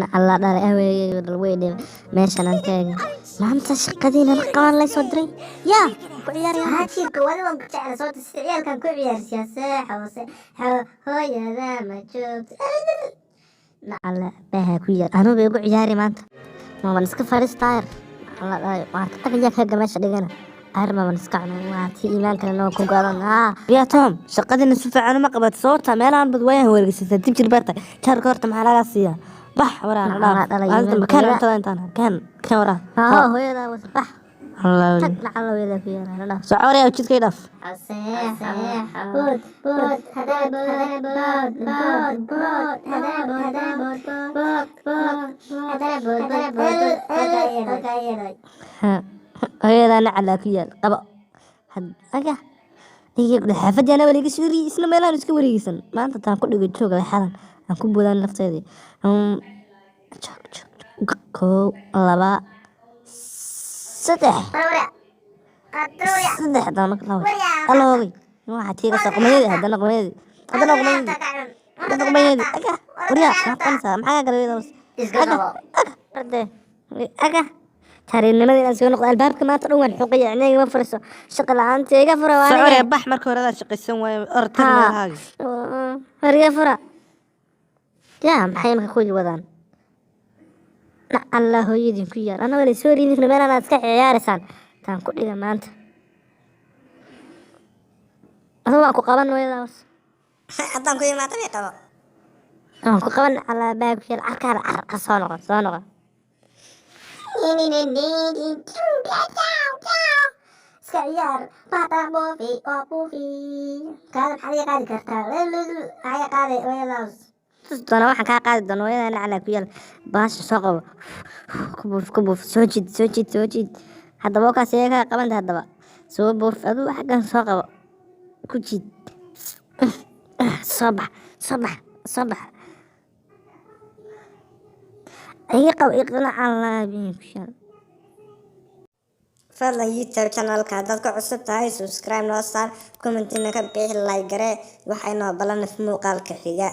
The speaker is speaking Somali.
Nacalla dhalay aweeyay dhal weydhe meeshan aan ka eegay. Maanta shaqadiina la qaban lay soo diray. Yaa ku ciyaaraya. Hajiirka wadi waan ku jecla sababta sida ciyaalkan ku ciyaarsiyaa. Seexo seexo, hooyada ma joogto. Nacalla baaha ku yaal. Anuu bay ugu ciyaari maanta. Maban iska fadhiistaayar. Nacalla dhalay. Waa tagaya kaga meesha dhigana. Armaban iska cuno. Waa tii iimaan kale noo ku gadan. Haa. Yaa Tom, shaqadina si fiican uma qabato, sababta meelahan bad waayahan wareegsataa, dib jir baarta jaarka horta maxaa lagaa siiyaa? Bax waraa. Nacalla dhalay. Dhaaf iimaanka kan yaraa. Cuntada intaan kan kan waraa. Haa, hooyada was bax. Wallaahi. Tag, nacalla hooyada ku yaal. Dhaaf. Soco waryaa, jidkay dhaaf. Seexo, bood bood, haddana bood bood bood bood, haddana bood haddana bood bood bood, haddana bood haddana bood bood. Hooyadaa nacalaa ku yaal, qabo. Aga iyagu xaafadii anaa waliga soo riyi, isna meelahan iska wareegeysan. Maanta taan ku dhigo joog leexadan aan ku boodaan lafteedii. Joog joog joog, kow, laba, saddex, saddex, haddana laba. Alla hoogay, waxaa tiiga soo qumayadii, haddana qumayadii, haddana qumayadii, haddana qumayadii. Aga waryaa, maxaa qabanaysaa? Maxaa kaa galay hooyada? Iska Aga qabo. Aga arde, aga Taariinnimadii inaan soo noqdo albaabka maanta dhan waan xoqaya, aniga ma furiso shaqa la'aanta, iga fura waa soco aniga. Waryaa, bax. Marka hore adaa shaqaysan waayo, orod tag Haa. meelahaaga. War iga fura. Yaa, maxay imika ku wadaan? Nacalla hooyadin ku yaal. Ana wala soo riidin meelaan aad iska ciyaaraysaan. Taan ku dhiga maanta. Aduu waan ku qaban, hooyadaas. Haddaan ku imaado may qabo. Waan ku qaban, nacalla baa ku yaal. Carkaada car car, soo noqon, soo noqon. Iska ciyaar bata, buufi waa buufi. Kaada maxaad iga qaadi kartaa? Maxaa iga qaaday, hooyadaas? Tus doona waxaan kaa qaadi doona, hooyada nacala ku yaal. Baasha soo qabo, ku buuf, ku buuf, soo jid, soo jid, soo jid. Haddaba wakaas iyaga kaa qabanta. Haddaba soo buuf, aduu xaggan soo qabo, ku jid, soo bax, soo bax, soo bax, iga qabo iqnaca ku yaal. Fadlan YouTube channelka haddaad ku cusub tahay, subscribe noo saar, commentina ka bixi, like garee. Waxay noo ballan muuqaalka xiga.